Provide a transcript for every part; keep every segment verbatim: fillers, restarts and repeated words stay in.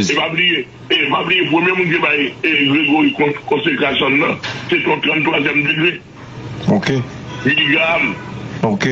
E pa bliye, e pa bliye, premye moun ki bay e, Gregory kon- konsekrasyon nan, se te yon tranntwazyèm degre. Ok. Billy Graham. Ok.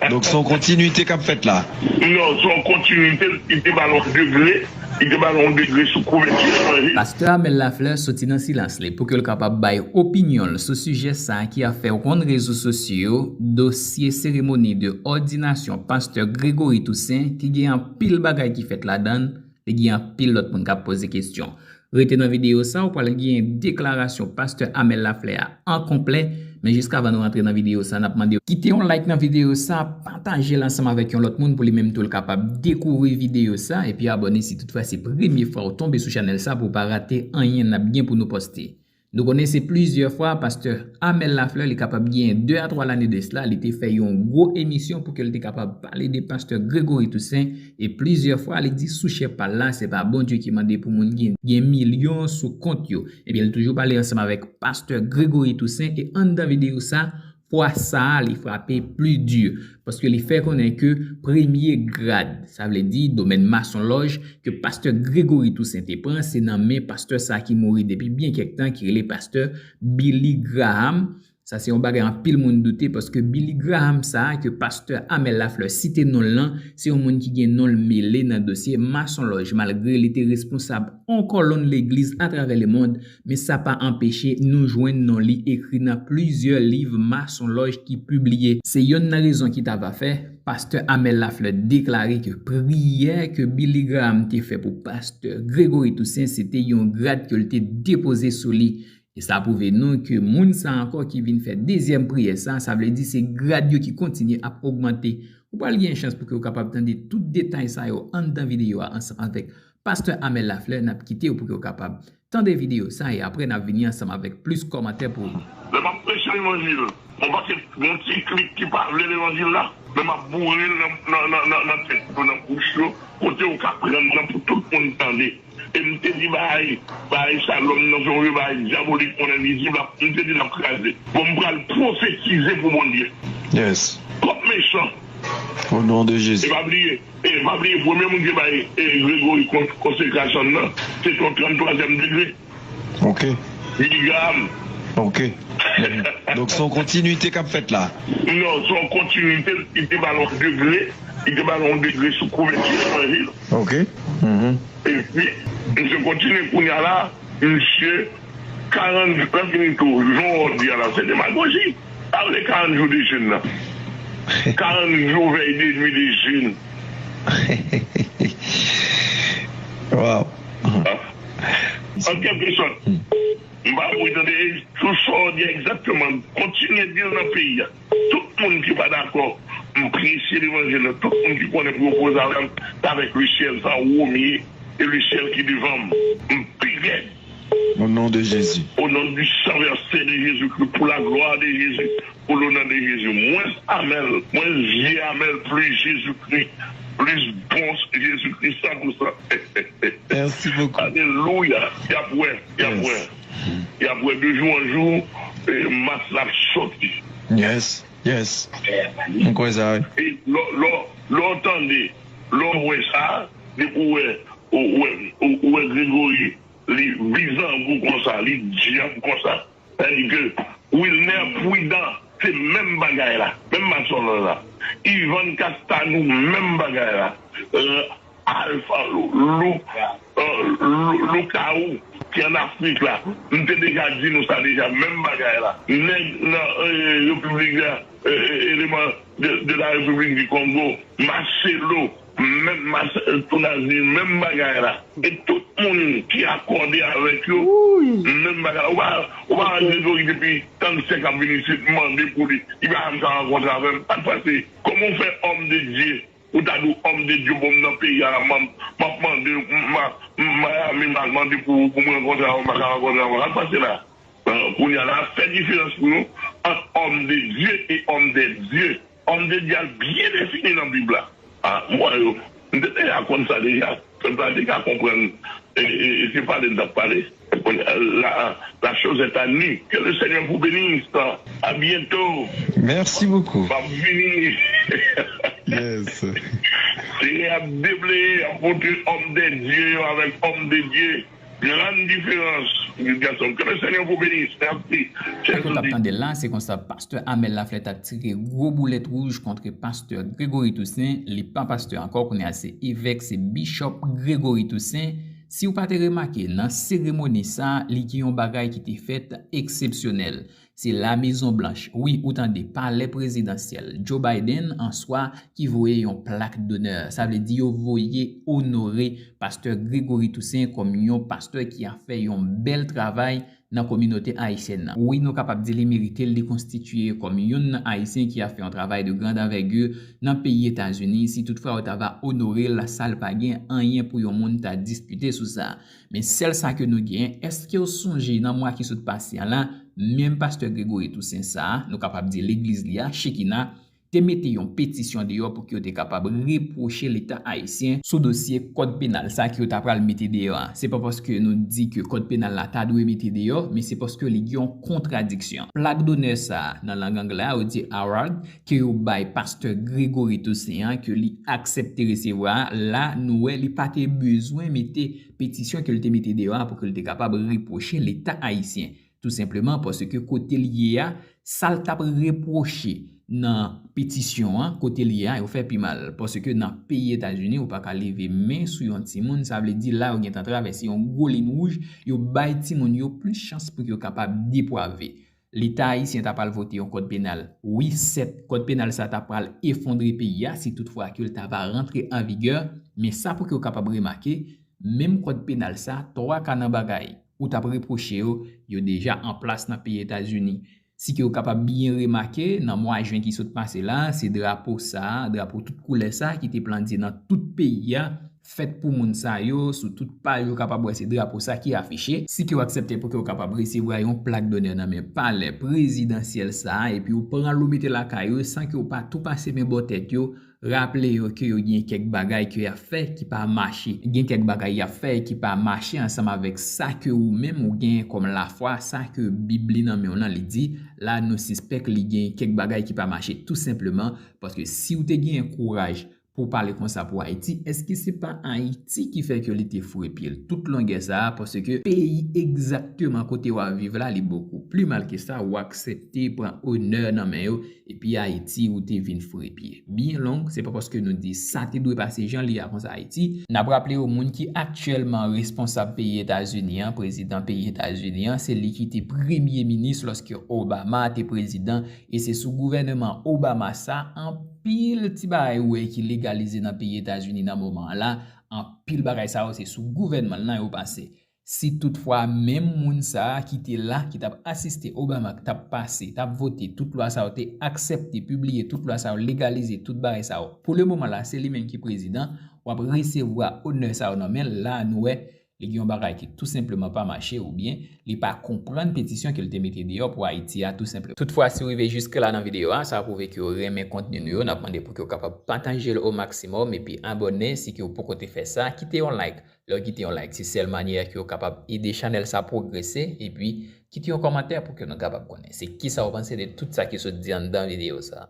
Donk, se yon kontinite k ap fèt la. Non, se yon kontinite, li te ba l yon degre, li te ba l yon degre sou kouvèti levanjil. Pastè Amel Lafleur soti nan silans li pou ke l kapab bay opinyon l sou sijè sa a ki ap fè wonn rezo sosyo yo, dosye seremoni de òdinasyon pastè Gregory Toussaint ki gen anpil bagay ki fèt ladan l, li gen anpil lòt moun k ap poze kesyon. Rete nan videyo sa, ou pral gen deklarasyon pastè Amel Lafleur a an konplè. Men jiskavan nou rantre nan videyo sa, n ap mande w kite yon like nan videyo sa, pataje l ansanm avèk yon lòt moun pou li menm tou l kapab dekouvri videyo sa, epi abòne si toutfwa se premye fwa ou tonbe sou chanèl sa pou w pa rate anyen n ap gen pou nou poste. Nou konnen se plizyè fwa pastè Amel Lafleur li kapab gen de a twa lane de sila, li te fè yon gwo emisyon pou ke l te kapab pale de pastè Gregory Toussaint, e plizyè fwa li di sou chè pa l la, se pa Bondye ki mande pou moun gen, gen milyon sou kont yo. Ebyen, li toujou pale ansanm avèk pastè Gregory Toussaint, e anndan videyo sa, fwa sa a, li frape pli di, paske li fè konnen ke premye grad, sa vle di domèn masonlòj, ke pastè Gregory Toussaint te pran, se nan men pastè sa ki mouri depi byen kèk tan, ki rele pastè Billy Graham. Sa se yon bagay anpil moun doute, paske Billy Graham sa a ke pastè Amel Lafleur site non l lan, se yon moun ki gen non l mele nan dosye masonlòj, malgre li te responsab yon kòlonn legliz atravè lemonn, men sa pa anpeche nou jwenn non li ekri nan plizyè liv masonlòj ki pibliye. Se yonn nan rezon ki ta va fè pastè Amel Lafleur deklare ke priyè ke Billy Graham te fè pou pastè Gregory Toussaint se te yon grad ke l te depoze sou li. E sa pwouve nou ke moun sa ankò ki vin fè dezyèm priyè sa, sa vle di se grad yo ki kontinye ap ogmante. Ou pral gen chans pou ke w kapab tande tout detay sa yo anndan videyo a ansanm avèk pastè Amel Lafleur. N ap kite w pou ke w kapab tande videyo sa, e apre n ap vini ansanm avèk plis kòmantè pou ou. Lè m ap preche levanjil, yon pakèt, yon ti klik ki pa vle levanjil la, men m ap boure l nan, nan, nan, nan, nan tèt yo, nan bouch yo, kote yo ka pran nan pou tout moun tande. E m te di bagay, bagay Shalom nan se yon bagay dyabolik, yon envizib, m te di l ap kraze. Bon, m pral pwofetize pou Bondye. Yes. Twòp mechan. Au nom de Jésus. E pa bliye, e pa bliye, premye moun ki bay e, Gregory kon- konsekrasyon nan, se te yon tranntwazyèm degre. Ok. Billy Graham. Ok. Mhm. Donk, se yon kontinite k ap fèt la. Non, se yon kontinite, li te ba l yon degre, li te ba l yon degre sou kouvèti levanjil. Ok. Mhm. Epi, misye kontinye kounye a la, misye, karant jou, lè fini tou, jan w di a la, se demagoji. Pa vle karant jou de jèn nan. Karant jou vèy de nwi de jèn. Wow. An kèlke sòt, m pa pou tande tout sa w di a egzakteman. Kontinye di l nan peyi a. Tout moun ki pa dakò, m preche levanjil la. Tout moun ki konnen pou yo poze avè m, se avèk lesyèl sa, Romye e lesyèl ki devan m. M pi rèd. Au nom de Jésus. Au nom du sang versé de Jésus-Christ, pour la gloire de Jésus, pour l'honneur de Jésus. Mwens Amel, mwens vye Amel, plis Jezikri, plis bon Jezikri, san pou san. Merci beaucoup. Alelouya. Y ap wè, y ap wè. Yes. Y ap wè de jou an jou, eh, mas la ap soti. Yes, yes. M kwè sa, wi. E lò, lò, lò w tande, lò w wè sa, depi w wè, ou wè, ou wè Gregory, li bizango konsa, li dyab konsa. Sètadi ke Wilner Prudent, se menm bagay la, menm masonlòj la. Ivan Castanou, menm bagay la. Euh, Alpha Lou, Lou, euh, Lou, Lou Kaou, ki an Afrik la. M te deja di nou sa deja, menm bagay la. Nèg nan, euh, Repiblik la, euh, euh, eleman de, de la République du Congo, Marcelo, menm Mas- Tonazi, menm bagay la. E tout moun ki akòde avèk yo, menm bagay la. Ou pa, ou pa wè Gregory depi trannsenk ap vin isit mande pou li. Li pa janm ka rankontre avè m. Sa k pase? Kòman w fè òm de Dye, ou ta di w òm de Dye, bon, m nan peyi a la, m, m ap mande, m, m, Miami, m al mande pou, pou m rankontre avè w, m pa ka rankontre avè w. Sa k pase la? Euh, kounye a la, fè diferans pou nou ant homme de Dieu e homme des dieux. Homme de Dieu a byen defini nan Bib la. Ah, m wè yo, m te deja konn sa deja. Pèp la te ka konprann, e, e, e se pale n t ap pale. La, la chose est à nu. Que le Seigneur vous bénisse. À bientôt. Merci beaucoup. M ap vini. Yes. Senyè a debleye ant òm de Dye yo avèk òm de Dye. Gran diferans. Pitit gason, ke le Senyè vous bénisse. Mèsi. Sa ke w t ap tande la, se konsa pastè Amel Laflè t ap tire gwo boulèt wouj kont pastè Gregory Toussaint. Li pa pastè ankò, kounye a se evèk, se Bishop Gregory Toussaint. Si w pa te remake, nan seremoni sa, li gen yon bagay ki te fèt eksepsyonèl. Se La Mezon Blanch, wi, ou tande, palè prezidansyèl, Joe Biden an swa ki voye yon plak donè. Sa vle di yo voye onore pastè Gregory Toussaint kòm yon pastè ki ap fè yon bèl travay nan kominote ayisyèn nan. Wi, nou kapab di li merite l, li konstitiye kòm youn nan Ayisyen ki ap fè yon travay de grande envergure nan peyi Etazini. Si toutfwa yo ta va onore l, sa l pa gen anyen pou yon moun ta diskite sou sa. Men sèl sa ke nou gen, èske w sonje nan mwa ki sot pase a la, menm pastè Gregory Toussaint sa, nou kapab di legliz li a, Shekinah, te mete yon petisyon deyò pou ke yo te kapab repwoche Leta ayisyen sou dosye kòd penal sa ke yo ta pral mete deyò a. Se pa paske nou di ke kòd penal la ta dwe mete deyò, men se paske li gen yon kontradiksyon. Plak donè sa a, nan lang anglè a, yo di award, ke yo bay pastè Gregory Toussaint an, ke li aksepte resevwa a, la, nou wè li pa te bezwen mete petisyon ke l te mete deyò a pou ke l te kapab repwoche Leta ayisyen. Tou senpleman paske kote l ye a, sa l t ap repwoche nan petisyon an, kote l ye a, yo fè pi mal. Paske nan peyi Etazini, ou pa ka leve men sou yon timoun, sa vle di la yo gentan travèse yon gwo liy wouj, yo bay timoun yo plis chans pou yo kapab depwave. Leta ayisyen ta pral vote yon kòd penal. Wi, sèt, kòd penal sa ta pral efondre peyi a si toutfwa ke l ta va rantre an vigè, men sa pou ke w kapab remake, menm kòd penal sa, twa ka nan bagay ou t ap repwoche yo, yo deja an plas nan peyi Etazini. Si ke w kapab byen remake, nan mwa jen ki sot pase la, se drapo sa, drapo tout koulè sa ki te plandye nan tout peyi a, fèt pou moun sa yo, sou tout paj ou kapab wè se drapo sa ki afiche. Si ke w aksepte pou ke w kapab resevwa yon plak donè nan men palè prezidansyèl sa, epi w pran l ou mete lakay ou san ke w pa tou pase men bò tèt yo, raple yo ke yo gen kèk bagay ke y ap fè ki pa mache. Gen kèk bagay y ap fè ki pa mache ansanm avèk sa ke ou menm ou gen kòm lafwa, sa ke Bib li nan men w nan li di. La, nou sispèk li gen kèk bagay ki pa mache tou senpleman, paske si w te gen kouraj pou w pale konsa pou Ayiti, èske se pa Ayiti ki fè ke li te foure pye l tout longè sa a? Paske peyi egzakteman kote w ap viv la, li bokou pli mal ke sa, w aksepte pran onè nan men yo, epi Ayiti, ou te vin foure pye. Byen long, se pa paske nou di sa te dwe pase jan li a konsa Ayiti. N ap raple yo, moun ki aktyèlman responsab peyi Etazini an, prezidan peyi Etazini an, se li ki te premye minis lòske Obama te prezidan, e se sou gouvèneman Obama sa, anpil ti bagay ou wè ki legalize nan peyi Etazini nan moman an la, anpil bagay sa yo se sou gouvènman l nan yo pase. Si toutfwa menm moun sa a ki te la, ki t ap asiste Obama, k t ap pase, t ap vote tout lwa sa yo, te aksepte, pibliye tout lwa sa yo, legalize tout bagay sa yo. Pou le moman la, se li menm ki prezidan, w ap resevwa onè sa yo nan men l, la nou wè, li gen yon bagay ki tou senpleman pa mache oubyen li pa konprann petisyon ke l te mete deyò pou Ayiti a tou senpleman. Toutfwa, si w rive jiske la nan videyo a, sa pwouve ke w renmen kontni nou yo. N ap mande pou ke w kapab pataje l o maksimòm epi abòne si ke w poko te fè sa, kite yon like. Lè w kite yon like, se sèl manyè ke w kapab ede chanèl sa pwogrese, epi kite yon kòmantè pou ke nou kapab konnen se kisa w panse de tout sa ki sot di anndan videyo sa.